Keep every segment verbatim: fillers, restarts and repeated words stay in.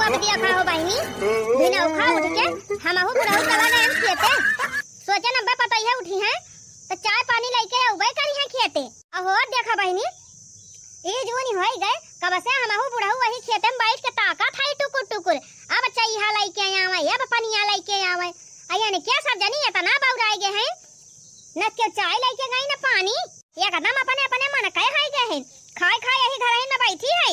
देखा हो बहिनी, भिनौखा उठ के हमहू बुढ़ऊ चला गए खेते। सोचे न अब्बे पतोहिया उठी हैं, त चाय पानी लइके अउबे करी हैं खेते। अहो देखा बहिनी, ई जून होई गए, कब से हमहू बुढ़ऊ वही खेते में बैठ के ताकत हई टुकुर टुकुर। अब चइहा लइके आवे, अब पनिया लइके आवे। अयन क्या सब जनी इतना बौराए गए हैं, न केउ चाय लइके गई न पानी। एकदम अपने अपने मन के हई गए हैं, खाए खाए यही घर में बैठी है।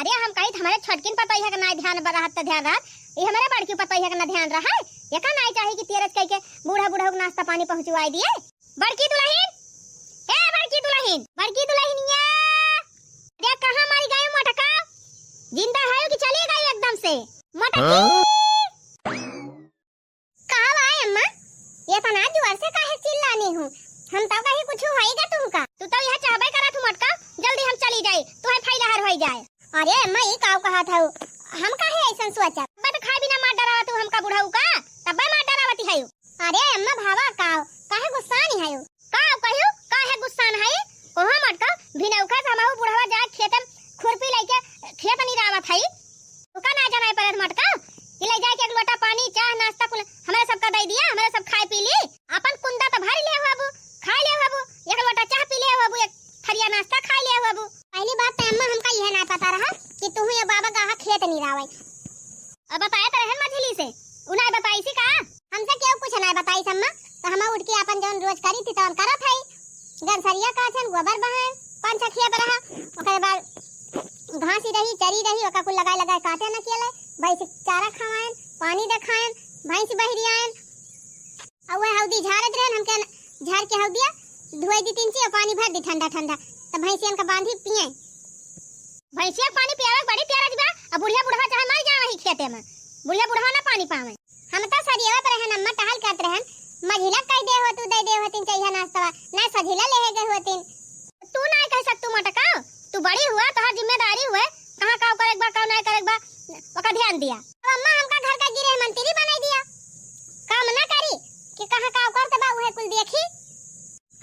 अरे हम कही त हमरे छोटकिन पतोहिया के नाई ध्यान ब-, रहत त ध्यान रहत, ई हमरे बड़की पतोहिया के ना ध्यान रहे। एका नाई चाही कि तेरज कई के बूढ़ा बूढ़ा के नाश्ता पानी पहुँचवाई दिए। बड़की दुलहिन, ए बड़की दुलहिन, बड़की दुलहिनिया, अरे कहाँ मरी गई मोटका? जिंदा है कि चली गई एकदम से? मोटकी! हाँ? कहा बा अम्मा? एतना जोर से काहे चिल्लानी हूँ? हम तउ कही कुछ होइगा तुमका। तू तउ यह चाहबे करत हूँ मोटका, जल्दी हम चली जाई, तू है फैलहर होई जाए। अरे अम्मा, ई काउ कहत हऊ? हम काहे ऐसन सोचत? बस खाए बिना मार डरावा तू हमका बुढ़ऊ का, तब्बे मार डरावती हऊ। अरे अम्मा भावा काउ, काहे गुस्सान हऊ? काउ कहियो, काहे गुस्सान हई? कोहा मोटका, भिनौखा से हमहू बुढ़वा जाए खेते में खुरपी लइके खेत निरावत हई। ओका ना जानाई पड़त मोटका कि ले जाए के एक लोटा पानी, चाह, नाश्ता कुल हमरे सबका दे दिया, हमरे सब खाए पी ली। अपन कुंदा त भर ले होबू, खाए ले होबू, एक लोटा चाह पी ले होबू, एक थरिया नाश्ता खाए ले होबू। पहली बात त अम्मा हमका यह ना पता रहा कि तू ये बाबा गाहा खेत निरावे। अब बताए त रहन मझिली से, उ ना बताई सी का? हमसे केहू कुछ ना बताई अम्मा, त हम उठ के अपन जौन रोज करी थी तौन करत हई। गरसरिया काछन, गोबर बहायन, पाँच छह खेत रहा, ओकरे बाद घासी रही, चरी रही, ओका कुल लगाए लगाए काटे न कियले, भैंस चारा खवायन, पानी देखायन, भैंस बहरियायन। अउ वह हौदी झारत रहन, हमके न-, झार के हौदिया धोए दी तीन ची अउ पानी भर दी ठंडा ठंडा, त भैंसियन का बांधी पिए। भैंसिया के पानी पियावे के बड़ी प्यारा जी बा, अब बुढ़िया बुढ़वा चाहे मर जाए वही खेते में, बुढ़िया बुढ़वा ना पानी पावे। हम त सरियवा पर रहन, अम्मा टहल करत रहन, मझिला कह दे होतू, दे दे होतिन चइहा नाश्तवा, ना सझिला लेहे गए होतिन। तू ना कह सकतू मोटका, तू बड़ी हुआ, तोहार जिम्मेदारी हुए, कहाँ काउ करे के बा, काउ ना करे के बा, ओका ध्यान दिया। अब अम्मा हमका घर का गिरह मंत्री बनाई दिया, काम ना करी कि कहाँ काउ करत बा, उहे कुल देखी।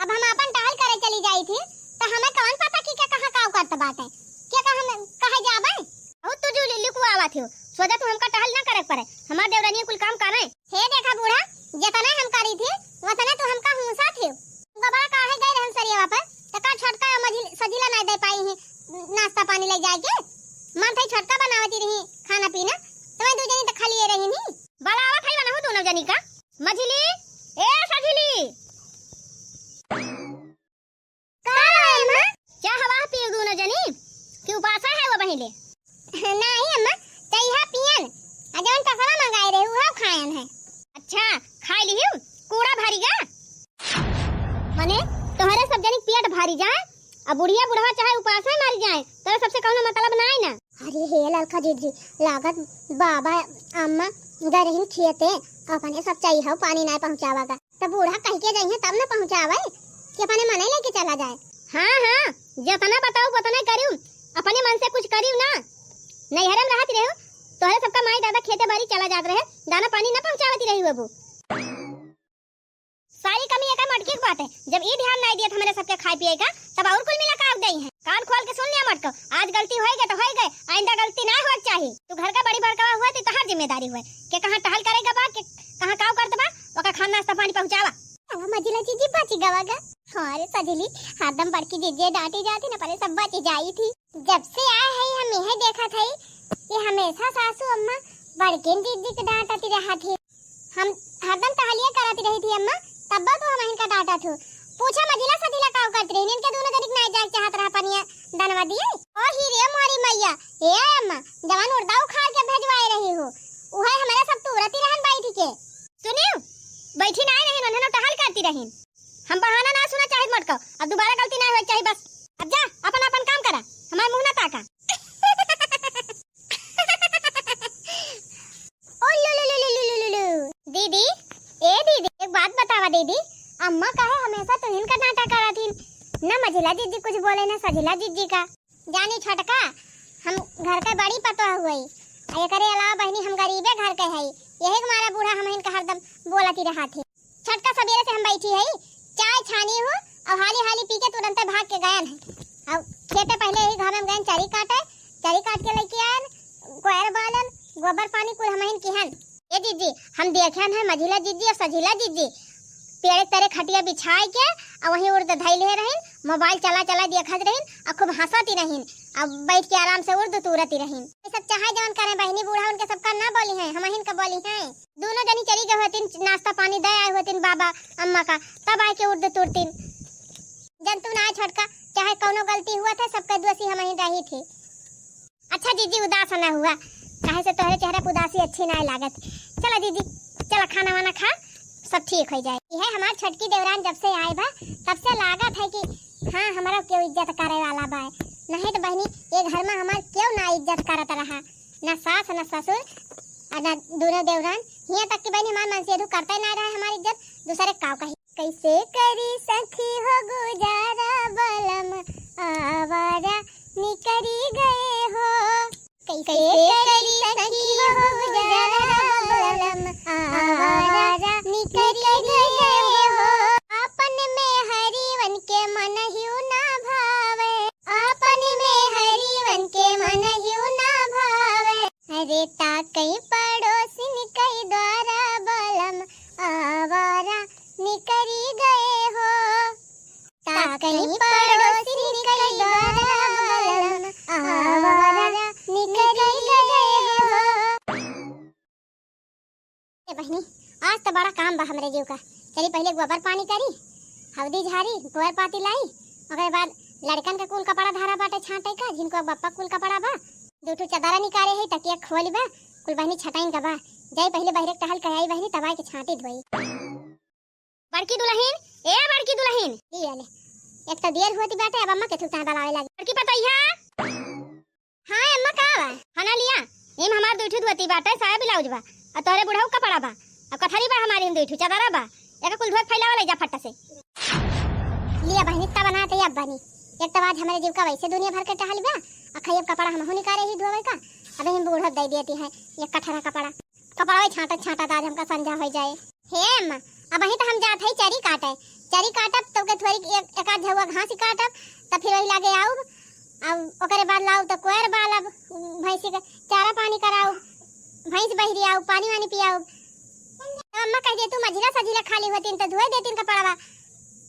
अब हम आपन टहल करे चली जाई थी, त हमें कौन पता कि के कहाँ काउ करत बाटे, के कहाँ में कहे जाबे? बहुत तू जूली लिकुआवा थी, सोचा तू हमका टहल ना करे पड़े, हमार देवरानी कुल काम करे। हे देखा बूढ़ा, जितने हम करी थी, उतने तू हमका हूसा थी। गोबरा काहे गए रहन सरियावा पर, त का छोटका मझिल-, सजिला ना दे पाई ही नाश्ता पानी ले जाए के? मन थे छोटका बनावती रही खाना पीना, तुम्हें दू जनी त खा लिए रही नी। बलावत है बनहु दोनों जनी का। मझिली, ए सझिली। का है अम्मा? चाहवा पियो दोनों जनी? कि उपासा है वो बहिले? नहीं अम्मा, चइहा पियन। आ जवन टसवा मंगाए रहे, उहा खायन है। अच्छा, खाई लिहियो, कूड़ा भरी गा। मने, तोहरे सब जनी पेट भरी जाए, आ बुढ़िया बुढ़वा चाहे उपासा मर जाए, तोहरे सबसे कौनो मतलब नाई ना। अरे हे ललका जीजी, लागत बाबा अम्मा गरहिन खेते, अपने सब चइहा पानी नाई पहुँचावा गा। त बूढ़ा कह के जइहे तब न पहुँचावे कि अपने मने लेके चला जाए। हाँ, हाँ, जतना बताऊ ओतने करियो, अपने मन से कुछ करियो ना। नैहरे में रहत रहो, तोहरे सबका माई दादा खेते बारी चला जात रहे, दाना पानी न पहुँचावती रही बाबू। सारी कमी एका मटकी के बाटे, जब ई ध्यान नाई दियत हमरे सबके खाए पिए का, तब और कुल मिला का देई है। कान खोल के सुन लिया मटको, आज गलती होई गए तो होई गए, आइंदा गलती ना होए के चाही। तू घर का बड़ी बड़कवा हुआ, तो तोहार जिम्मेदारी हुए, के कहाँ टहल करेगा बा, के कहाँ काव करत बा, ओका खाना नाश्ता पानी पहुँचावा। अब मझिला जीजी बची गवा गा। हाँ रे सझिली, हरदम बड़की जीजी डांटी जाती ना, परे सब बची जाई थी। जब से आए है हम यह देखत है कि हमेशा सासू अम्मा बड़किन जीजी के डांटती रहत ही। हम हरदम टहलिया करत रही थी अम्मा, तब्बो तू हमहिन का डांटत हो। पूछा मझिला सझिला काव करत रही, इनके दोनों जनिक नाई जाए चाहत रहा पनिया दनवा दिए। ओ ही रे मोरी मैया, ए अम्मा, जवान उर्दा उखाड़ के भेजवाए रही हो, उहे हमारे सब तूरती रहन बैठ के। सुनियो, बैठी नाई रही, उन्हें टहल करती रही। हम बहाना ना सुना चाहित मटको, अब दोबारा गलती ना होए चाहित बस। अब जा, अपन अपन काम करा, हमार मुँह ना ताका। ओ लुलुलुलुलुलुलु। दीदी, ए दीदी, एक बात बतावा दीदी, अम्मा काहे हमेशा तुहिन का डांटा करत हिन? ना मझिला जीजी कुछ बोले, ना सझिला जीजी का। जानी छोटका, हम घर के बड़ी पतोह हुई, आ एकरे अलावा बहिनी हम गरीबे घर के हई, यही के मारा बूढ़ा हमहिन का हरदम बोलती रहत ही। छोटका सबेरे से हम बैठी हई, चाय छानी हूँ और हाली हाली पी के तुरंते भाग के गयन है। और खेते पहले ही घामे में गयन चरी काटे, चरी काट के लेके आयन, गोयर बालन, गोबर पानी कुल हमहिन किहन। ए जीजी, हम देखेन है मझिला जीजी और सझिला जीजी पेड़े तरे खटिया बिछाए के, और वहीं उर्द धइले रहिन, मोबाइल चला चला देखत रहिन, और खूब हंसती रहिन, और बैठ के आराम से उर्द तूरती रहिन। ये सब चाहे जवन करें बहिनी, बूढ़ा उनके सबका ना बोली हैं, हमहिन का बोली हैं। दोनों जनी चली गए होतिन, नाश्ता पानी दे आए होतिन बाबा अम्मा का, तब आए के उर्द तूरतिन। जन तू ना छोटका, चाहे कौनो गलती हुआ था, सबके दोषी हमहिन रही थी। अच्छा जीजी, उदास ना हुआ, काहे से तोहरे चेहरा पे उदासी अच्छी ना लागत। चला जीजी, चला खाना वाना खा, सब ठीक हो जाए। यह हमार छोटकी देवरान जब से आए बा, तब से लागत है कि हाँ, हमारा केहू इज्जत करे वाला बा। नहीं तो बहिनी, ये घर में हमार केहू ना इज्जत करत रहा, ना सास, ना ससुर, और ना दोनों देवरान। हियाँ तक कि बहिनी, हमार मनसेधू करते ना रहे हमारी इज्जत, दूसरे काव कही। कैसे करी सखी हो गुजारा, बलम आवारा निकरी गए हो। कैसे करी सखी हो गुजारा, बलम आवारा निकरी गए हो। आपन में हरिवन के मन हिउ ना भावे, आपन में हरिवन के मन हिउ ना भावे। अरे ताकई पड़ोसिन कई द्वारा, बलम आवारा निकरी गए हो। ताकई पड़ोसिन कई द्वारा, बलम आवारा निकरी गए हो। ए बहिनी, आज तो बड़ा काम बा हमरे जीव का। चली पहले गोबर पानी करी, हल्दी झारी, गोबर पाती लाई, ओकरे बाद लड़कन के कुल कपड़ा धारा बाटे छांटे का, जिनको बप्पा कुल कपड़ा बा, दू ठो चदरा निकाले है, तकिया खोली बा, कुल बहिनी छटाइन का बा। जाई पहले बहरे टहल के आई बहिनी, तब आई के छांटी धोई। बड़की दुलहिन, ए बड़की दुलहिन। ई वाले, एक तो देर होती बाटे, अब अम्मा के थुकता है बलावे लागी। बड़की पतोहिया। हाँ अम्मा, का बा? खाना लिया, एम हमार दुई ठो धोती बाटे, साया ब्लाउज बा, और तोहरे बुढ़ऊ कपड़ा बा, और कथरी बा हमारी हम दुई ठो चदरा बा, एका कुल धोए फैलावा ले जा फट्टा से। लिया बहिनी, तब बनाते अब बनी, एक तो आज हमारे जीव का वैसे दुनिया भर के टहल बा, और खैब कपड़ा हमहू निकाले ही धोवे का, अब हम बूढ़ो दे देती है एक कठरा कपड़ा। कपड़वा छांटत छांटत आज हमका संझा होइ जाए। हे अम्मा, अबहीं त हम जात हई चरी काटे। चरी काटब त ओके थोड़ी एक, एक आध झउआ घास ही काटब, त फिर वही लागे आउब। अब ओकरे बाद लाउब त कोयर बालब, भैंसी के चारा पानी कराउब, भैंस बहरी आउब, पानी वानी पियाउब। तब अम्मा कह दे, तू मझिला सझिला खाली होतीन त धोए देतीन कपड़वा,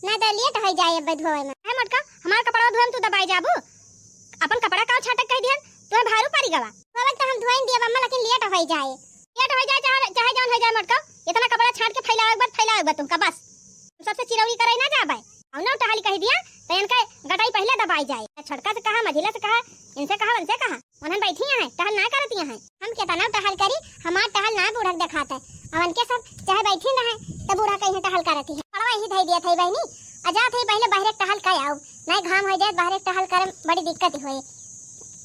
नहीं त लेट होइ जाए अब धोए में। है मोटका, हमार कपड़वा धोए में तू दबाई जाबू? अपन कपड़ा काव छांटे कह दिहन, तुम्हें भारू पड़ी गवा। बाबा तो हम धोइन दिया अम्मा, लेकिन लेट होइ जाए। लेट होइ जाए, चाहे, चाहे जौन होइ जाए मोटका, इतना कपड़ा छांट के फैलावे के बाद, फैलावे के बाद तुमका बस। हम सबसे चिरौरी करे ना जाबे। और ना टहल कह दिया, तो इनका गटाई पहले दबाई जाए। छोटका से कहा, मझिला से कहा, इनसे कहा, उनसे कहा। उन्हन बैठी हैं, टहल ना करती हैं। हम केतना टहल करी, हमार टहल ना बूढ़क देखात है। अब उनके सब चाहे बैठी ना है, तो बूढ़ा कहीं टहल करती है। पड़वा यही धई दिया था बहिनी, आ जात है पहले बहरे टहल कर आउब, नहीं घाम होइ जाए, बहरे टहल करे बड़ी दिक्कत होए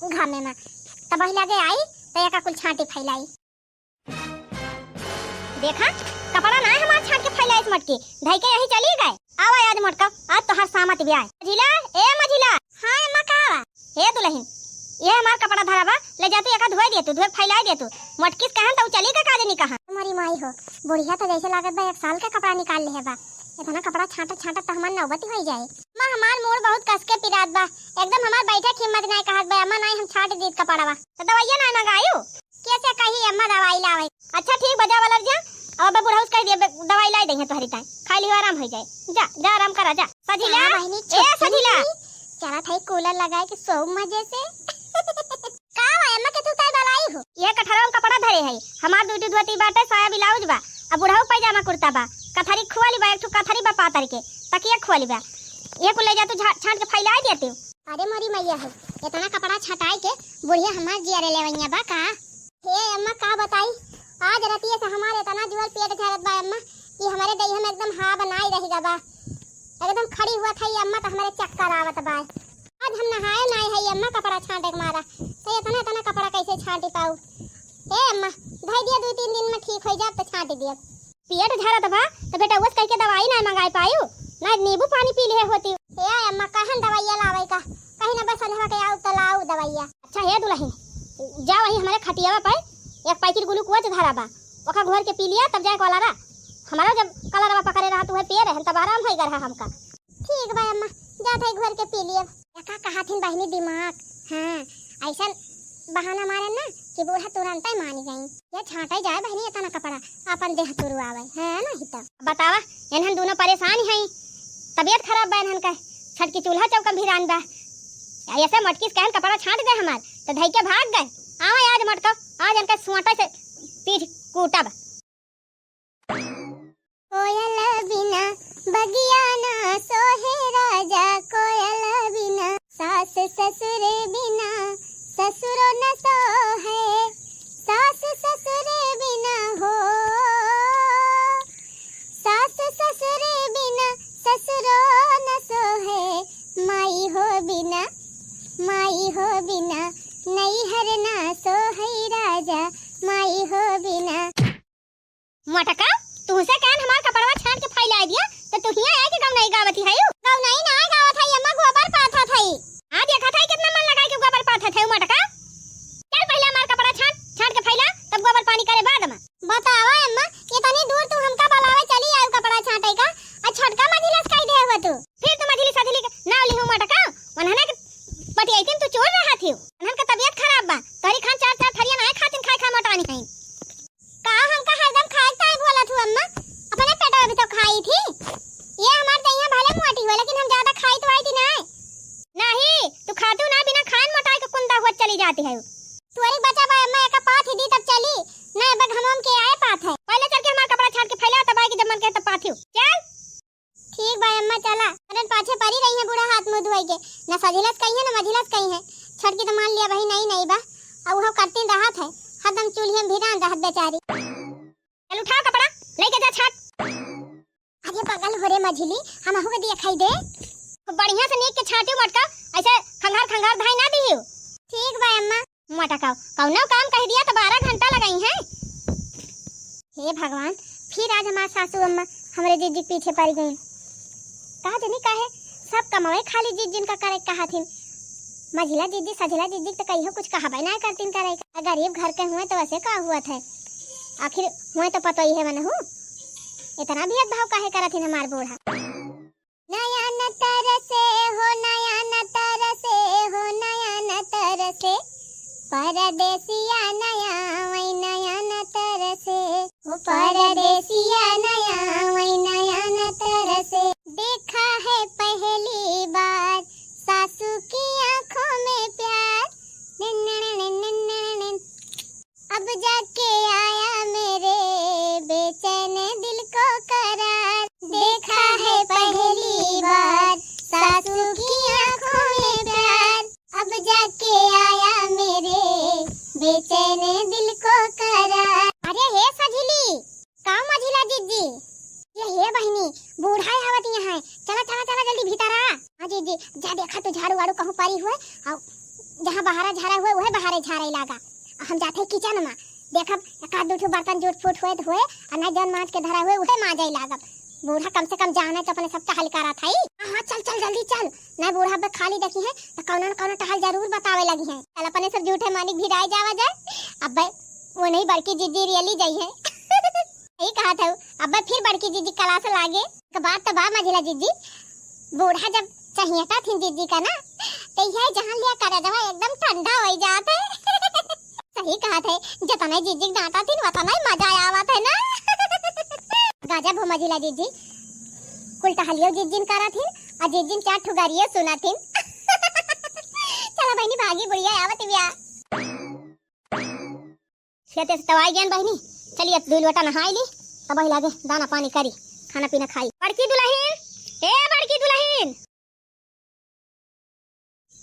घामे में। तब वही लगे आई, तो एका कुल छांटी फैलाई। देखा, कपड़ा ना है हमार छांट के फैलाइस मटकी, धई के यही चली गए। आवा आज मोटका, आज तोहार सामत ब्याह। मझिला, ए मझिला। हाँ अम्मा, का बा? हे दुलहिन, ये हमार कपड़ा धरा बा, ले जा तू, एका धोए दे तू, धोए फैलाए दे तू। मोटकिस कहन त उ चली का काजनी कहाँ? हमारी माई हो, बुढ़िया तो जैसे लागत बा एक साल का कपड़ा निकाल ले बा। इतना कपड़ा छांटत छांटत त हमार नौबती होइ जाए। माँ, हमार मूड़ बहुत कस के पिरात बा, एकदम हमार बैठे की हिम्मत नाय कहत बा, अम्मा नाय हम छांट दीत कपड़वा। तो दवाइया नाय मंगायू? कैसे कही अम्मा दवाई लावे? अच्छा ठीक बा, जा वाला जा, अब अबे बुढ़ऊ से कह दिए, बे-, दवाई लाई दइहे तोहरी ताई, खाई लियो आराम होइ जाए। जा, जा आराम करा, जा। सझिला, हाँ बहिनी, ए छोटकी सझिला। मम्मी, चला था कूलर लगाए के सो मजे से। का बा अम्मा के तू ताई बलाई हो? ये कठरवा में कपड़ा धरे है, हमार दुई ठो धोती बाटे, साया ब्लाउज बा, अब बुढ़ऊ पैजामा कुर्ता बा, कथरी खुआली बा, एक ठो कथरी बा पातर के, तकिया खुआली बा, ये कुल ले जा तू झा-, छांट के फैला दे तू। अरे मोरी मैया हो, इतना कपड़ा छटाई के बुढ़िया हमार जिया रे लेवैया बा का? हे अम्मा का बताई, आज रतिये से हमार इतना जुअल पेट झरत बा अम्मा, कि हमरे देह में एकदम हाव नाई रहि गा बा, एकदम खड़ी हुआ था ये अम्मा तो हमरे चक्कर आवत बा। आज हम नहाए नाई है ये अम्मा कपड़ा छांटे के मारा, तो इतना इतना कपड़ा कैसे छांटी पाऊ? हे अम्मा, धई दिया, दो तीन दिन में ठीक हो जाब तो छांटी दिया। पेट झरत बा, त बेटा उस कह के दवाई ना मंगाए पायू, ना नींबू पानी पी लिहे होती। हे अम्मा, कहन दवाइया लावे का, कहीं ना बस संझवा के आऊ त लाऊ दवाइया। अच्छा हे दुलहिन, जा वही हमारे खटियावा पे एक पैकेट ग्लूकोज धरा बा, ओका घोर के पी लिया, तब जाए कॉलरा। हमारा जब कॉलरवा पकड़े रहा, तू है पिए रहन, तब आराम होई रहा हमका। ठीक बा अम्मा, जा था घोर के पी लिया। का कहा थिन बहिनी दिमाग, हाँ, ऐसन बहाना मारे ना कि बूढ़ा तुरंतै मानी गई। ये छांटै जाए बहिनी एतना कपड़ा, आपन देह तुरवावै, है ना ही तो। बतावा, इन्हन दोनों परेशान हैं, तबियत खराब बा इन्हन का, छटकी चूल्हा चौका भिरान बा। या ऐसे मोटकी से कहन कपड़ा छांट दे हमार, तो धई के भाग गए। आवा आज मोटका, आज इनका सुआटा से पीठ कूटब। कोयल बिना बगिया ना सोहे राजा, कोयल बिना सास ससुर बिना ससुरो न सोहे, सास ससुर बिना हो, सास ससुर बिना ससुरो न सोहे, माई हो बिना, माई हो बिना नैहर ना सोहे राजा, माई हो बिना। मोटका, तुहसे कहन हमार कपड़वा छांट के फैलाइ दिया, तो तू हियां आए के गौनई गावत ही हयू? गौनई ना गावत हई अम्मा, गोबर पाथत हई। हाँ, देखत हई कितना मन लगाई के गोबर पाथत हई मोटका। चल पहिले हमार कपड़ा छांट, छांट के फैला, तब गोबर पानी करे बाद में। बतावा अम्मा, इतनी दूर तू हमका बुलावे चली आयू कपड़ा छांटे का, आ छोटका मझिलस कही दे हुआ तू। फिर तू मझिली सझिली के नाव लिहू मोटका, उन्हने के पटियाई तू चोर रहा थी, उन्हन का तबियत खराब बा, तोहरी खान चार चार थरिया ना खातिन खाए खा मोटानी है। का हमका हरदम खाए ताई बोलत हू अम्मा? अपने पेटवा भी तो खाई थी। ये हमार दहिया भले मोटी हो, लेकिन हम ज्यादा खाई तो आई थी ना। नहीं, तू खातू ना, बिना खान मोटाई के कुंदा हुआ चली जाती है। तोरी बचा बा अम्मा, एका पाथ ही दी तब चली। ना अब घमम के आए पाथ है। पहले चल के हमार कपड़ा छाट के फैला, तब आएगी जब मन के तब पाथियो। चल। ठीक बा अम्मा, चला। अरे पाछे परी रही है बूढ़ा हाथ मुंह धोई के, न सझिलस कही है न मझिलस कही है। छोटकी तो मान लिया वही नहीं नहीं बा, अब वो करती रहत है, हरदम चूल्हे में भिरान रहत बेचारी। चल उठाओ कपड़ा, लेके जा छाट। अरे बगल हो रे मझिली, हमहू के दिया खाई दे। खूब बढ़िया से नीक के छाटियो मटका, ऐसे खंगार खंगार धाई ना दिहियो। ठीक बा अम्मा। मोटका कौनो काम कह दिया तो बारह घंटा लगाई हैं। हे भगवान, फिर आज हमार सासू अम्मा हमरे जिज्जी के पीछे पड़ गई। का जानी काहे सब कमावे खाली जिज्जिन का करे कहा थिन। मझिला जिज्जी, सझिला जिज्जी तो कहियो कुछ कहबे ना करतीन करे। गरीब घर के हुए तो वैसे का हुआ थे, आखिर हुए तो पतोई है मनहू, इतना भेदभाव काहे करत हिन हमार बूढ़ा। नयन तरसे हो, नयन तरसे हो, नयन तरसे, परदेसिया नया वै नयन तरसे, हो परदेसिया नया वै नयन तरसे। देखा है पहली बार सासू की आंखों में प्यार। अब जाके आया मेरे बेचैन दिल को करार। देखा है पहली बार सासू की आंखों में प्यार। अब जाके आया मेरे बेचैन दिल को करार। अरे हे सझिली, का मझिला जिज्जी? ये हे बहिनी, बूढ़ा आवत यहाँ है। चला, चला, चला, जल्दी भीतर आ। हाँ जिज्जी, जा देखा तू झाड़ू वाड़ू कहूँ परी हुए, और जहाँ बहारा झारा हुए, वह बहारे झारे लागा। और हम जाते हैं किचन में, देखब एक आध दू ठो बर्तन जूट फूट हुए तो हुए, और नहीं जौन मांज के धरा हुए, वह मांजे लागब। बूढ़ा कम से कम जाने तो अपने सब टहल करा था ही। हाँ, हाँ, चल, चल, जल्दी चल, नहीं बूढ़ा अब खाली देखी है तो कौनो न कौनो टहल जरूर बतावे लगी है। चल अपने सब जूठे मानिक भिड़ाए जावा जाए। अब वो नहीं बड़की जिज्जी रियली जाई है। सही कहा था, अब फिर बड़की जिज्जी क्लास लागे। एक बात तो बा मझिला जिज्जी, बूढ़ा जब चहियता थिन जिज्जी का ना, तो यह जहाँ लिया करजवा एकदम ठंडा हो जात है। सही कहा थे, जतने जिज्जी डांटा थिन वतना ही मजा आवत है ना। गजब हो मझिला जिज्जी, कुल टहलियो जिज्जिन करा थिन, और जिज्जिन चार ठुगारियो सुना थिन। चला बहनी भागी बुढ़िया आवत बिया। खेते से तवाई गेन बहिनी, चलिए दुई लोटा नहाई ली, तब वही लागे दाना पानी करी, खाना पीना खाई। बड़की दुलहिन, ए बड़की दुलहिन,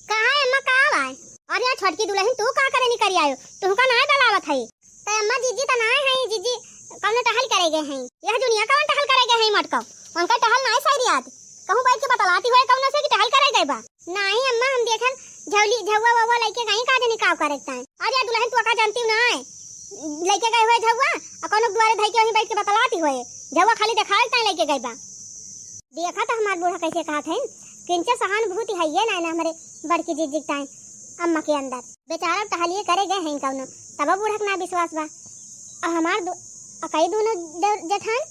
कहाँ है अम्मा, का बाय? अरे यार छोटकी दुलहिन, तू का करे निकरी आयो? तुहका नाय बलावत है। तो अम्मा जिज्जी तो नाय है, जिज्जी कौनो टहल करे गए हैं। यह दुनिया कौन टहल करे गए हैं मटको? उनका टहल नाय सही रियात। कहूँ बैठ के बतलाती हुए कौनो से कि टहल करे गए बा। नाही अम्मा, हम देखन झौली, झौवा वौवा लइके गई का जनी काव करे ताई। अरे दुलहिन, तू का जानती ना है, लइके गए हुए झौवा, आ कौनो दुआरे धई के वहीं बैठ के बतलाती हुए, झौवा खाली देखावे ताई लइके गए बा। देखा तो हमार बूढ़ा कैसे कहत है, किंचे सहानुभूति है ये ना, ना हमरे बड़की जिज्जी ताई अम्मा के अंदर। बेचारा टहलिए करे गए हैं कौनो, तब बूढ़ा के ना विश्वास बा। और हमार दु-, अकई दोनों ज-, जेठान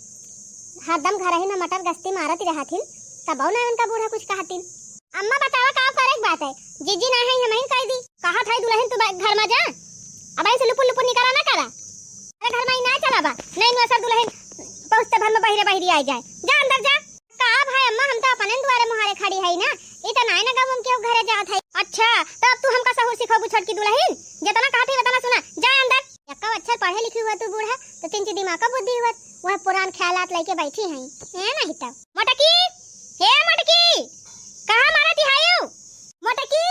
हरदम घर ही में मटर गश्ती मारत रहथिन, तब ना उनका बूढ़ा कुछ कहथिन। अम्मा बतावा का करे के बात है, जिज्जी ना है हम ही कह दी। कहा था दुलहिन तू बे, घर मा जा, अब ऐसे लुपुर लुपुर निकरा ना करा। अरे घर मा ही ना चला बा, नहीं नु असर दुलहिन पहुँचते भर मा बहिरे बहिरी आइ जाए। जा अंदर जा। का भाई अम्मा, हम तो अपने दुआरे मुहारे खड़ी है ना, ई तो नाय ना गाँव में केहू घरे जात है। अच्छा, तो अब तू हमका सहूर सिखौबू छोटकी दुलहिन, जितना कहत है उतना सुना, जा अंदर। यक्का अक्षर पढ़े लिखी हुआ तू बूढ़ा, तो तिनची दिमाग का बुद्धि हुआ, वह पुरान ख्यालात लेके बैठी हैं। ए नहीं तो। मोटकी, ए मोटकी, कहाँ मारत है यू? मोटकी,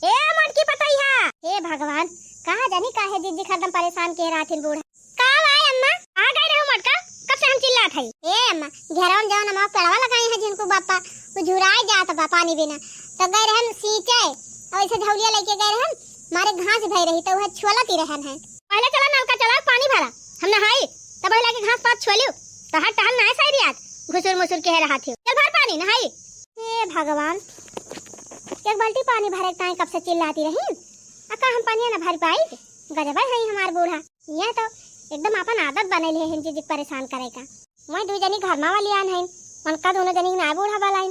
ए मोटकी पतैया, हे भगवान, कहाँ जानी काहे जिज्जी हरदम परेशान के रहथिन बूढ़ा। का भाई अम्मा, आ गए रहो मोटका, कब से हम चिल्लात है। ए अम्मा, घेरवा में जवन अम्मा पेड़वा लगाई है जिनको बापा, वो झुराए जात बा पानी बिना, तो गए रहन सींचे, और ऐसे झौलिया लेके गए रहन, मारे घास भई रही, तो वह छोलत ही रहन है। पहले चला नलका चला, पानी भरा, हम नहाई, तब वही लागे घास पात छोलियो, तो हर टहल नहाए सारी रात, घुसुर मुसुर के रहा थे। चल भर पानी, नहाई। हे भगवान, एक बाल्टी पानी भरे ताई कब से चिल्लाती रही, अका हम पनिया न भर पाई। गजब है हमार बूढ़ा, ये तो एकदम अपन आदत बनल है हिंजी जी परेशान करे का। मैं दू जनी घर मा वाली आन है, उनका दोनों जनी ना बूढ़ा वाला है।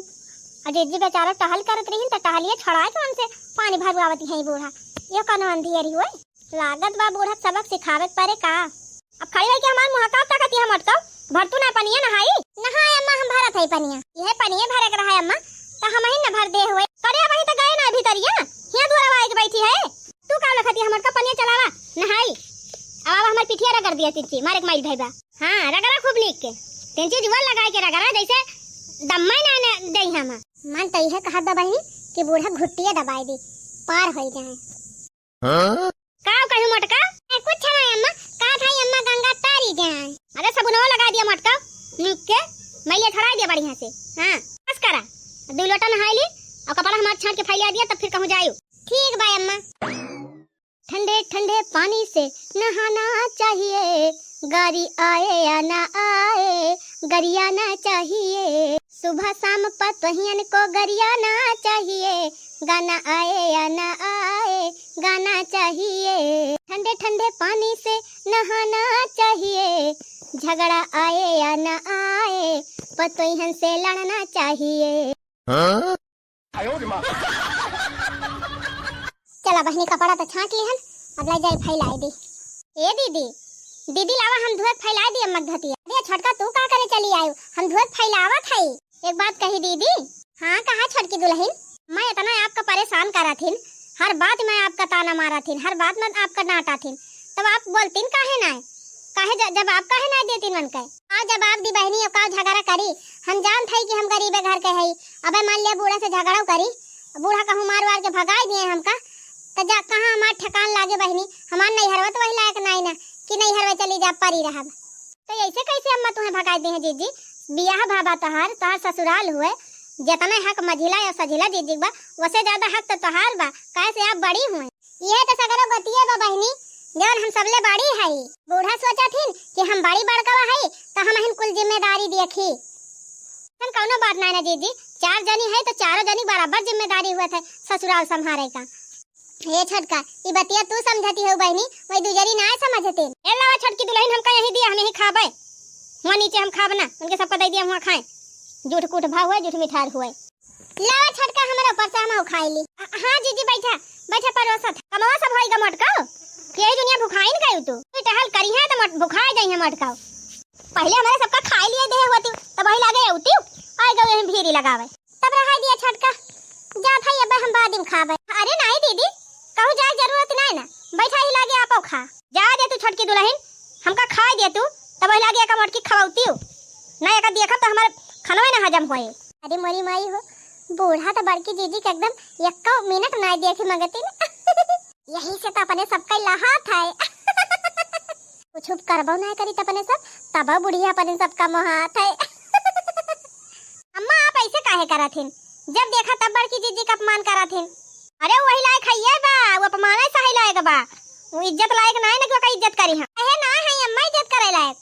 और जिज्जी बेचारा टहल करत रही तो टहलिए छड़ाए के उनसे पानी भरवावती है बूढ़ा। ये कौन अंधियरी हुए? लागत बा बूढ़ा सबक सिखावे के परे का। अब खड़ी रह के हमार मुँह का ताकत है मोटका, भर तू ना पनिया नहाई। नहाए अम्मा, हम भरत है पनिया। यह पनिया भरे के रहा अम्मा, तो हम ही न भर दे हुए। करे अब ही तो गए ना भीतरिया, हिया दुआरा आए के बैठी है। तू का लखती है मोटका, पनिया चलावा, नहाई। अब, अब हमार पिठिया रगड़ दिया तिच्ची, मारे के माइल भई बा। हाँ, रगड़ा खूब नीक के। तेंची जुआ लगाए के रगड़ा, जैसे दम्मा ना, ना दे हम। मन तो यह कहत बा बहिनी कि बूढ़ा घुट्टिया दबाए दी, पार होई जाए। हाँ? का कहू मोटका? ए, कुछ ना अम्मा, का था अम्मा गंगा तारी जाए। अरे सबुनवा लगा दिया मोटका, नीक के, मैले छड़ा दिया बढ़िया से। हाँ, बस करा, दू लोटा नहाई ली, और कपड़ा हमार छाट के फैला दिया, तब फिर कहूँ जायू। ठीक बा अम्मा। ठंडे ठंडे पानी से नहाना चाहिए, गारी आए या ना आए, गरियाना चाहिए। सुबह शाम पतोहियन को गरियाना चाहिए, गाना आए या ना आए, गाना चाहिए। ठंडे ठंडे पानी से नहाना चाहिए, झगड़ा आए या ना आए, पतोहियन से लड़ना चाहिए। हाँ? चला बहिनी, कपड़ा तो छाट लिहन, अब लाई जाए फैलाए दी। ए दीदी, दीदी लावा हम धोए के फैलाए दी अम्मा के धोतिया। अरे छोटका तू का करे चली आयु, हम धोए के फैलावत हई। एक बात कही दीदी। हाँ कहा छोटकी दुलहिन। मैं इतना आपका परेशान करत हिन, हर बात में आपका ताना मारत हिन, हर बात में आपका डांटत हिन, तब आप बोलतीन काहे नाय? काहे ज-, जब आप काहे नाय देतीन मन के? का जवाब दी बहिनी, अब का झगड़ा करी? हम जानत हई कि हम गरीबे घर के हई। अबे मान लिया बूढ़ा से झगड़ा करी, बूढ़ा कहूँ मार वार के भगाई दिए हमका, त जा कहाँ हमार ठेकान लागे बहिनी? हमार नैहरवा तो वही लायक नाई ना कि नैहरवा चली जा परी रहब। तो ऐसे कैसे अम्मा तुम्हें भगाई दे हैं जीजी? बियाह भाबा तोहार, तोहार ससुराल हुए, जितना हक मझिला या सझिला जीजी बा, वसे ज्यादा हक तो तोहार बा, काहे से आप बड़ी हुए। यह तो सगरो गतिये बा बहिनी, जौन हम सबले बड़ी हई। बूढ़ा सोचत हिन कि हम बड़ी बड़कवा हई, तो हम हिन कुल जिम्मेदारी देखी। हम कौनो बात नाय ना जीजी, चार जनी है तो चारों जनी बराबर जिम्मेदारी हुए थे ससुराल संभारे का। ए छोटका, ई बतिया तू समझती हो बहिनी, वही दूजरी नाय समझते। ए लावा छोटकी दुलहिन, हमका यहीं दिया, हम यहीं खाबे। हुआ नीचे हम खाब ना, उनके सबका दे दिया, हुआ खाए। जूठ कूठ भाव हुए, जूठ मिठार हुए। लावा छोटका, हमारे ऊपर से हम खाई ली। अ-, हाँ जीजी, बैठा, बैठा परोसत। कमवा सब होई गा मोटका, यही दुनिया भुखाइन गयू तू। तू टहल करी है तो मोट-, भुखाए जाई है मोटका। पहले हमारे सबका खाई लिए देहे होती, तब वही लागे उती, आए गए यहीं भीरी लगावे। तब रहा दिया छोटका, जा भाई, अब हम बाद में खाबे। अरे नाई दीदी, कहूँ जाए जरूरत नाई ना, बैठा ही लागे आपो खा। जा दे तू छोटकी दुलहिन, हमका खाए दे तू, तब वही लागे एका मोटकी खवाउती हूँ। ना एका देखब तो हमारे खनवे ना हजम होए। अरे मोरी माई हो, बूढ़ा तो बड़की जीजी के एकदम एक्को मिनट नाई देखे मंगती ना। यही से तो अपने सबका लहात है। कुछ करबो ना करी तो अपने सब, तब बुढ़िया अपने सबका मोहात है। अम्मा, आप ऐसे काहे करत हिन? जब देखा तब बड़की जीजी का अपमान करत हिन। अरे, वही लायक है ये बा, वो अपमान है सही लायक बा। वो इज्जत लायक ना है ना कि ओका इज्जत करी हम। अहे ना है अम्मा इज्जत करे लायक।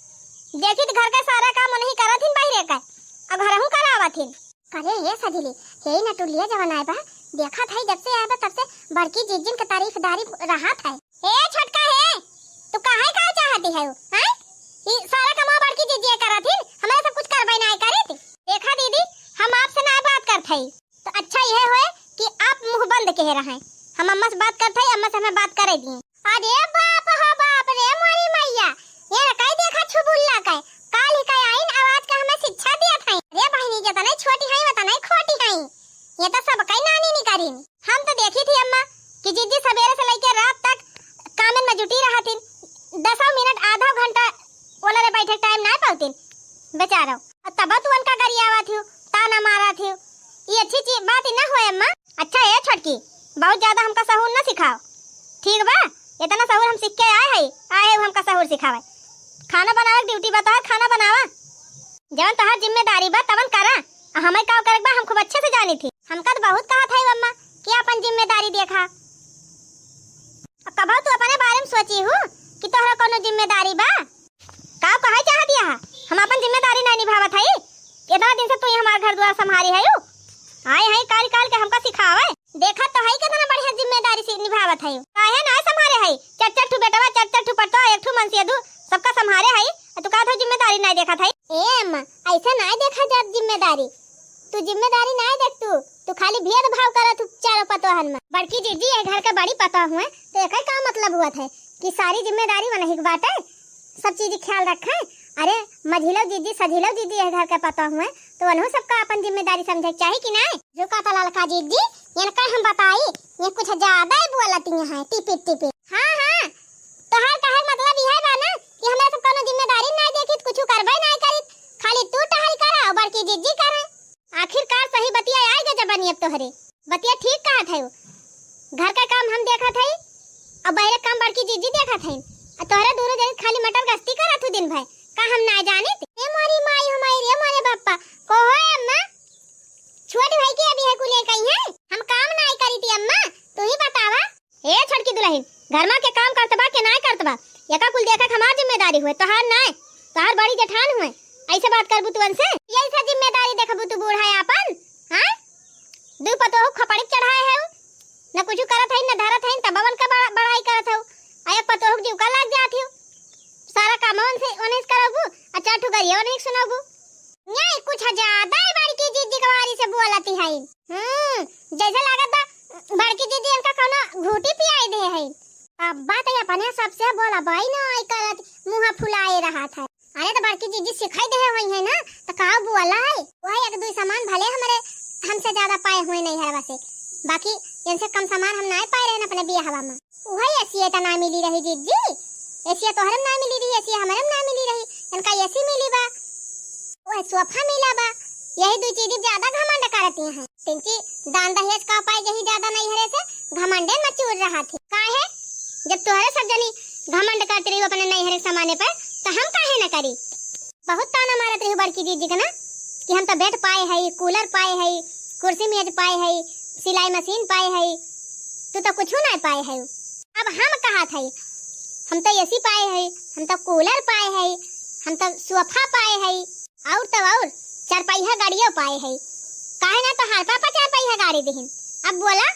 देखी तो घर का सारा काम नहीं करत हिन बहिरे का, और घरहू करावत हिन। करे ये सजिली, हे नटुलिया जवन आए बा, देखत है जब से आए बा तब से बड़की जीजिन के तारीफदारी रहत है। ए छोटका हे, तू काहे का चाहती है, हैं? ई सारा कमा बड़की जीजिया करत हिन, हमरा सब कुछ करबे नाय करित। देखा दीदी, हम आपसे ना बात करत हई, तो अच्छा यह होए कि आप मुंह बंद कहे रहें। हम अम्मा से बात करत हई, अम्मा से हमें बात करे दिए। अरे बाप हो बाप रे मोरी मैया, ये न कई देखा छुबुल्ला कई, काल ही कई आइन, अब आज का हमें शिक्षा दिया था। अरे बहिनी, जतने छोटी हई, वतने खोटी हई। ये तो सब कई नानी निकारिन। हम तो देखी थी अम्मा कि जिज्जी सवेरे से लेके रात तक कामन में जुटी रहा थी, दसों मिनट आधा घंटा ओनरे बैठे टाइम ना पावतिन बेचारो। और तब तू उनका गरियावा थी, ताना मारा थी। ये अच्छी चीज, बात ही ना होए अम्मा। अच्छा ए छोटकी, बहुत ज्यादा हमका सहूर ना सिखाओ, ठीक बा? इतना सहूर हम सीख के आए हई, आए हई हमका सहूर सिखावे। खाना बनावे के ड्यूटी बा तोहार, खाना बनावा। जवन तोहार जिम्मेदारी बा तवन करा, आ हमें का करे के बा हम खूब अच्छे से जानी थी। हमका तो बहुत कहत हई अम्मा कि अपन जिम्मेदारी देखा। अब कबहू तू अपने बारे में सोची हूँ कि तोहरा कोनो जिम्मेदारी बा? का कहै चाहत यह? हम अपन जिम्मेदारी नहीं निभावत हई? इतना दिन से तू ही हमार घर द्वार संभारी है। आए हैं काल काल के हमका सिखावे। देखत तो हई कितना बढ़िया जिम्मेदारी से निभावत हई। काहे ना संभारे हई? चार चार ठू बेटवा, चार चार ठू पटवा, एक ठू मनसेधू, सबका संभारे हई। आ तू का तो जिम्मेदारी नहीं देखत हई? ए अम्मा, ऐसे नहीं देखा जात जिम्मेदारी। तू जिम्मेदारी नहीं देख तू, तू खाली भेदभाव करत हू चारों पतोहन में। बड़की जिज्जी ये घर के बड़ी पतोह हुए, तो एकर का मतलब हुआ था कि सारी जिम्मेदारी वनही के बाटे? सब चीज ख्याल रखे। अरे मझिलो जिज्जी, सझिलो जिज्जी ये घर के पतोह हुए, तो वनहु सबका अपन जिम्मेदारी समझे के चाही कि नहीं? जो का तो ललका जिज्जी, इनका हम बताई, ये कुछ ज्यादा ही बोलती हैं टिपिट टिपिट। हाँ हाँ, तोहार कहे के मतलब यह बा ना कि हमरा सब कोनो जिम्मेदारी नहीं देखित, कुछ करबे नहीं करित, खाली तू टहल करा और बड़की जिज्जी करे। आखिरकार सही बतिया आइ गए जबानी अब तोहरे। बतिया ठीक कहत है, घर का काम हम देखत हई और बहरे काम बड़की जिज्जी देखत हई, और तोहरे दोनों जने खाली मटर गश्ती करत हो दिन भर। का हम ना जानित? ए मोरी माई, हमारी रे मोरे बापा, को हो अम्मा? छोट भाई के अभी है कुले कहीं है, हम काम ना करी थी अम्मा, तू ही बतावा। ए छोटकी दुलहिन, घर मा के काम करत बा के नाय करत बा, एका कुल देखा के हमार जिम्मेदारी हुए, तोहार नाय, तोहार बड़ी जेठान हुए। ऐसे बात करबू तू उनसे? यही सा जिम्मेदारी देखबू तू बूढ़ा आपन? हाँ, दू पतोह खपड़ी चढ़ाए है, न कुछ करत है, न धरत है, तब उनका बड़ा-, बड़ाई करत है। आ एक पतोह जीव का लाग जात हो, सारा काम उनसे, उन्हें करबू, आ चार ठो गरिया उन्हें सुनाबू। नहीं, कुछ ज्यादा ही बड़की जिज्जी के बारी से बोलती है। हम्म, जैसे लागत बा बड़की जिज्जी इनका कौनो घूटी पियाई दे है। अब बात है अपने सबसे बोला बाई ना आई करत मुँह फुलाए रहा था। अरे तो बड़की जिज्जी सिखाई दे हुई है ना, तो का बोला है? वही एक दुई सामान भले हमरे, हमसे ज्यादा पाए हुए नहीं हरवा से, बाकी इनसे कम सामान हम ना पाए रहे अपने बियाहवा में। वही एसिया तो ना मिली रही जिज्जी, एसिया तोहरे में ना मिली रही, एसिया हमरे में ना मिली रही, इनका एसी मिली बा, वह सोफा मिला बा, यही दो चीजें ज्यादा घमंड करती हैं। तिनकी दान दहेज का पाए यही ज्यादा नहीं हरे से घमंडे में चूर रहा थे। काहे? जब तोहरे सब जनी घमंड करती रही अपने नहीं हरे समाने पर, तो हम काहे न करी? बहुत ताना मारत रही बड़की दीदी के ना कि हम तो बेड पाए है, कूलर पाए है, कुर्सी मेज पाए है, सिलाई मशीन पाए है, तू तो कुछ ना पाए है। अब हम कहत हई, हम तो एसी पाए हई, हम तो कूलर पाए हई, हम तो सोफा पाए हई, और तो और चार पहिया गाड़ियों पाए हई। काहे ना तोहार पापा चार पहिया गाड़ी दिहिन? अब बोला,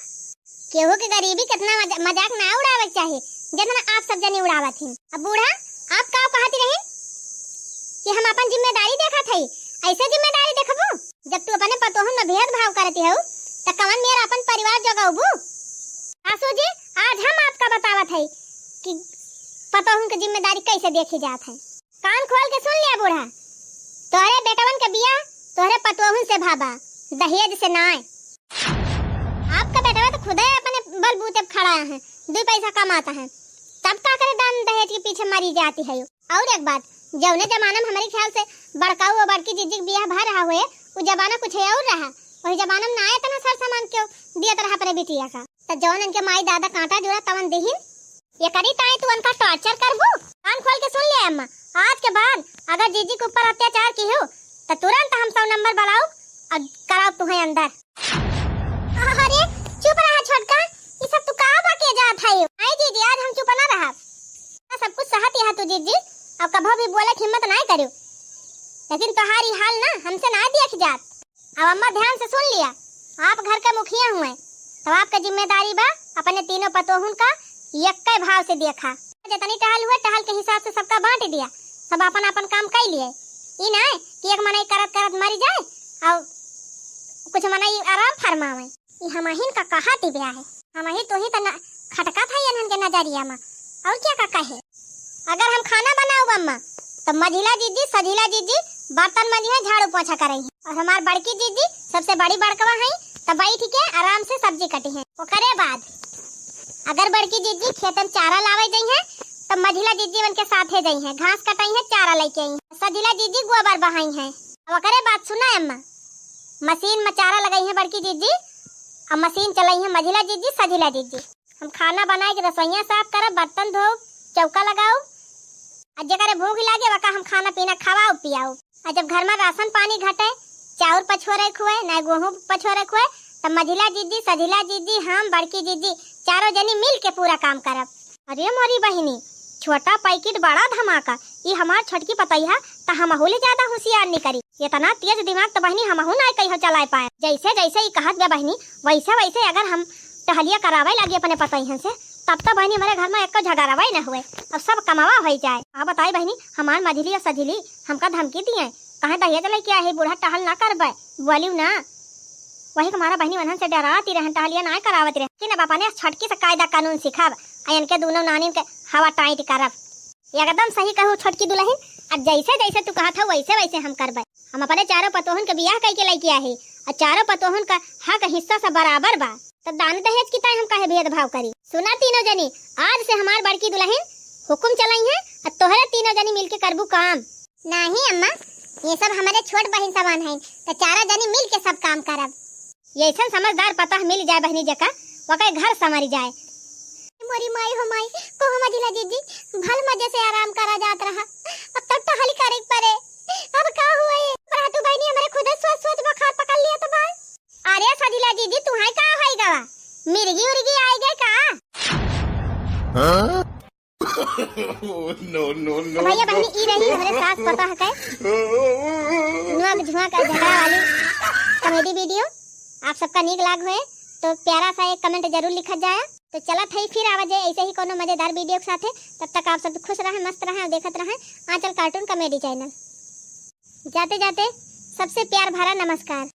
केहू के गरीबी कितना मजा-, मजाक ना उड़ावे के चाही, जितना आप सब जनी उड़ावत हिन। अब बूढ़ा, आप का कहत रहिन कि हम अपन जिम्मेदारी देखत हई, ऐसे जिम्मेदारी देखबू? जब तू अपने पतोहन में भेदभाव करती हऊ, त कवन मेर अपन परिवार जगउबू? सासू जी, आज हम आपका बतावत हई कि पतोहन के जिम्मेदारी कैसे देखी जात है। कान खोल के सुन लिया बूढ़ा, तोहरे बेटवन के बियाह तोहरे पतोहन से भा बा, दहेज से नाय। आपका बेटवा तो खुदे अपने बलबूते पे खड़ा है, दो पैसा कमाता है, तब का करे दान दहेज के पीछे मरी जाती है। और एक बात, जौने जमाना में हमारे ख्याल से बड़काऊ और बड़की जिज्जी के बियाह भा रहा हुए, उ जमाना कुछ और रहा। वही जमाना में ना इतना सर सामान क्यों दियत रहा अपने बिटिया का। त जौन इनके माई दादा कांटा जुड़ा तवन दिहिन, ये करी ताई तू उनका टॉर्चर करबू? कान खोल के सुन ले अम्मा, आज के बाद अगर जिज्जी के ऊपर अत्याचार की हो, त तुरंत हम सौ नंबर बुलाऊ और कराऊ तुम्हें अंदर। अरे चुप रहा छोटका, ये सब तू का बके जात है? नहीं दीदी, आज हम चुप ना रहब। सब कुछ सहत यहाँ तू जिज्जी, अब कभो भी बोले के हिम्मत ना करियो, लेकिन तोहारी हाल ना हमसे ना देख जात। अब अम्मा ध्यान से सुन लिया, आप घर के मुखिया हुए, तब आपका जिम्मेदारी बा अपने तीनों पतोहुन का यक्के भाव से देखा। जितनी टहल हुए, टहल के हिसाब से सबका बांट दिया, सब अपन अपन काम कर लिए। ई ना कि एक मनई करत करत मर जाए और कुछ मनई आराम फरमावे। ई हमहिन का कहा टिबिया है। हमही तोही त न-, खटकत है इन्हन के नजरिया मा। और क्या का कहे? अगर हम खाना बनाउब अम्मा, त मझिला जिज्जी, सझिला जिज्जी बर्तन मजिहैं, झाड़ू पोछा करइहैं। और हमार बड़की जिज्जी सबसे बड़ी बड़कवा हैं, त बैठ के आराम से सब्जी कटिहैं। ओकरे बाद अगर बड़की जिज्जी खेते में चारा लावे जइहैं, त मझिला जिज्जी उनके साथे जइहैं, घास कटइहैं, चारा लइके अइहैं। सझिला जिज्जी गोबर बहाइहैं। अब ओकरे बाद सुना अम्मा, मशीन में चारा लगइहैं बड़की जिज्जी, अब मशीन चलइहैं मझिला जिज्जी, सझिला जिज्जी। हम खाना बनाए के रसोइया साफ करब, बर्तन धोब, चौका लगाउब, आ जेकरे भूख लागे, वका हम खाना पीना खवाउब, पियाउब। आ जब घर में राशन पानी घटे, चाउर पछोरे खुए, ना गेहूं पछोरे खुए, तब मझिला जिज्जी, सझिला जिज्जी, हम, बड़की जिज्जी, चारों जनी मिल के पूरा काम करब। अरे मोरी बहिनी, छोटा पैकेट बड़ा धमाका, ई हमार छोटकी पतोहिया त हमहू ले ज्यादा होशियार निकरी। इतना तेज दिमाग त बहिनी हमहू नाय कहियो चलाए पाए। जैसे जैसे ई कहत बा बहिनी, वैसे वैसे अगर हम टहलिया करावे लगी अपने पतोहियन से, तब तो बहिनी हमरे घर में एको झगड़ावे न हुए, अब सब कमावा होइ जाए। अब बताई बहिनी, हमार मझिली और सझिली हमका धमकी दिए, कहे दहेज लेके आए है, बूढ़ा टहल ना करबे, बोलियो ना। वही के मारा बहिनी उन्हन से डराती रहन, टहलिया ना करावत रहे कि अब अपने छोटकी से कायदा कानून सिखाब, आ इनके दोनों नानिन के हवा टाइट करब। एकदम सही कहू छोटकी दुलहिन, अब जैसे जैसे तू कहत हऊ वैसे वैसे हम करबे। हम अपने चारों पतोहन के बियाह कइके लइके आए ही, और चारों पतोहन का हक हिस्सा से बराबर बा। तब दान दहेज की ताई हम काहे भेदभाव करी? सुना तीनों जनी, आज से हमार बड़की दुलहिन हुकुम चलइहैं, और तोहरे तीनों जनी मिलके करबू काम। नाही अम्मा, ये सब हमरे छोट बहिन समान हैं, त चारों जनी मिल के सब काम करब। ये ऐसन समझदार पतोह मिल जाए बहिनी जेका, वके घर संवरी जाए। मोरी माई हो माई, कहो मझिला जिज्जी, भल मजे से आराम करा जात रहा, अब तब टहल करे के परे। अब का हुए? पर तू बहिनी हमरे खुदे सोच सोच बुखार पकड़ लिया तो बा। अरे सझिला जिज्जी, तुहैं का होइ गवा? मिर्गी उर्गी आइ गए का? हाँ? No, no, no, तो भैया बहिनी, ई रही हमरे सास पतोह के नोक झोंक झगड़ा वाली comedy video। आप सबका नीक लाग होए तो प्यारा सा एक comment जरूर लिखत जाया। तो चलत है फिर आवा जे ऐसे ही कोनो मजेदार video के साथे। तब तक आप सब खुश रहें, मस्त रहें और देखत रहें आंचल cartoon comedy channel। जाते जाते सबसे प्यार भरा नमस्कार।